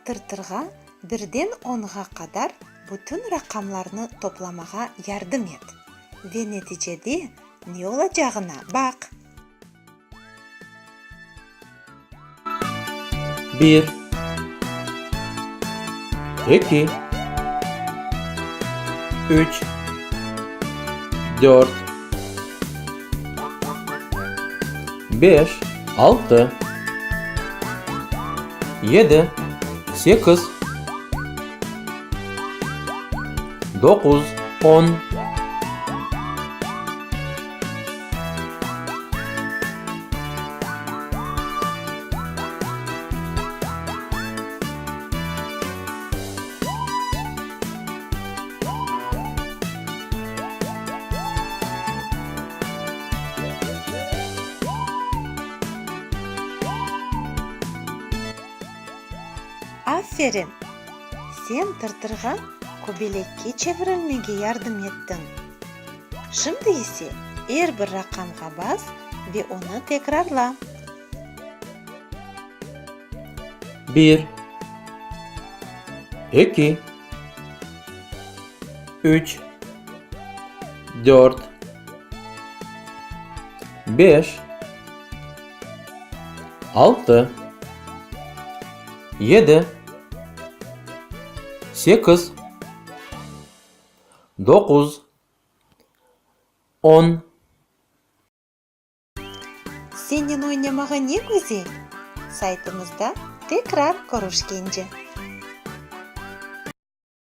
Tırtırğa birden onğa qadar bütün raqamlarnı toplamağa yardım et ve neticede ne olacağına baq. Bir, eki, üç, dört, beş, altı, yedi, sekiz, doquz, on. Aferin! Sen Tırtırğa köbelekke çevirilmege yardım ettiñ. Şimdi ise er bir raqamğa bas ve onı tekrarla. Bir, eki, üç, dört, beş, altı, yedi, sekiz, doquz, on. Sennen oynamağa ne güzel! Saytımızda tekrar körüşkence!